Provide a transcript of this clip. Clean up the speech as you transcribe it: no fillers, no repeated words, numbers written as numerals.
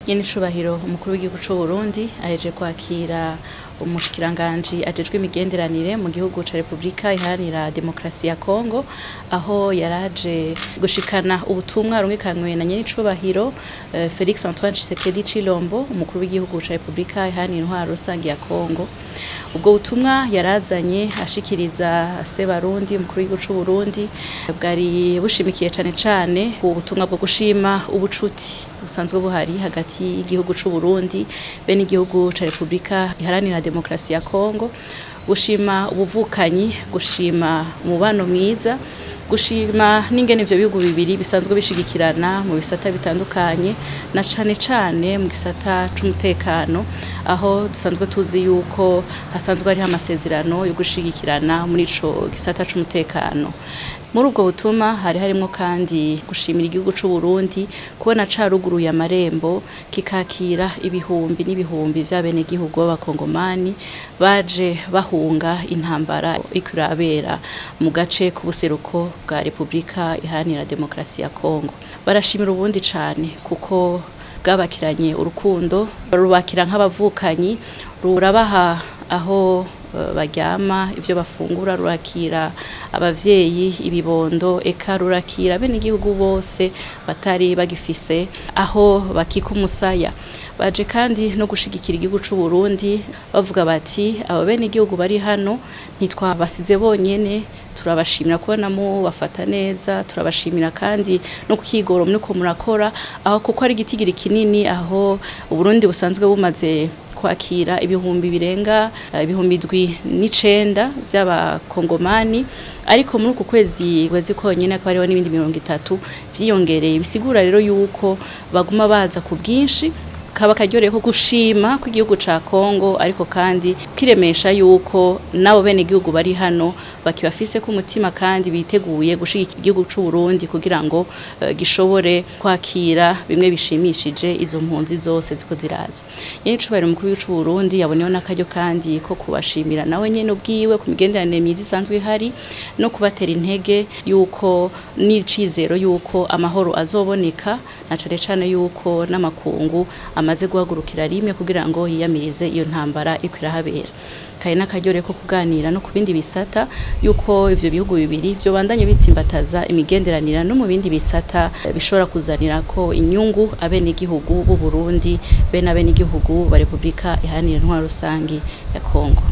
Nyenicubahiro umukuru w'igihugu c'u Burundi aheje kwakira umushikiranganji ajejwe imigenderanire mu gihugu ca Republika Iharanira Demokarasi ya Kongo, aho yaraje gushikana ubutumwa arungikanywe na nyenicubahiro Felix Antoine Tshisekedi Tshilombo, umukuru w'igihugu ca Republika Iharanira Intwaro Rusangi ya Kongo. Ubwo butumwa yarazanye ashikiriza Sebarundi umukuru w'igihugu c'u Burundi bwari bushimikiye cane cane ku butumwa bwo gushima ubucuti busanzwe buhari hagati y'igihugu c'u Burundi be n'igihugu ca Republika Iharanira Demokarasi ya Kongo, gushima ubuvukanyi, gushima umubano mwiza, gushima n'ingene ivyo bihugu bibiri bisanzwe bishigikirana mu bisata bitandukanye na cane cane mu gisata c'umutekano, aho dusanzwe tuzi yuko hasanzwe hariho amasezerano yo gushigikirana muri ico gisata c'umutekano. Muri ubwo butuma hari harimo kandi gushimira igihugu c'u Burundi kubona caruguruye amarembo kikakira ibihumbi n'ibihumbi vy'abenegihugu b'abakongomani baje bahunga intambara ikurabera mu gace k'ubuseruko bwa Republika Iharanira Demokarasi ya Kongo. Barashimira ubundi cane kuko bwabakiranye urukundo, rubakira nk'abavukanyi, rurabaha aho baryama, ivyo bafungura, rurakira abavyeyi, ibibondo, eka rurakira bene igihugu bose batari bagifise aho bakika umusaya. Baje kandi no gushigikira igihugu c'u Burundi bavuga bati abo bene igihugu bari hano ntitwabasize bonyene, turabashimira kubona mu bafata neza, turabashimira kandi no kukigoro muriko murakora aho, kuko ari igitigiri kinini aho Uburundi busanzwe bumaze kwakira ibihumbi birenga 7900 vy'abakongomani, ariko muri uku kwezi konyene akaba hariho n'ibindi 30 vyiyongereye. Bisigura rero yuko baguma baza ku bwinshi, kaba karyoreye ko gushima kw'igihugu ca Kongo, ariko kandi kiremesha yuko nabo bene igihugu bari hano bakibafise ku mutima kandi biteguye gushigikira igihugu c'u Burundi kugira ngo gishobore kwakira bimwe bishimishije izo mpunzi zose ziko ziraza. Nyenicubahiro umukuru w'igihugu c'u Burundi yaboneyeho n'akaryo kandi ko kubashimira nawe nyene ubwiwe ku migenderanire myiza isanzwe ihari, no kubatera intege yuko n'icizero yuko amahoro azoboneka, na cane cane yuko n'amakungu amaze guhagurukira rimwe kugira ngo yiyamirize iyo ntambara ikwirahabera. Kari n'akaryo ko kuganira no kubindi bisata yuko ivyo bihugu bibiri vyo bandanye bitsimbataza imigenderanira no mu bindi bisata bishobora kuzanira ko inyungu abenegihugu b'u Burundi be n'abenegihugu ba Republika Iharanira Intwaro Rusangi ya Kongo.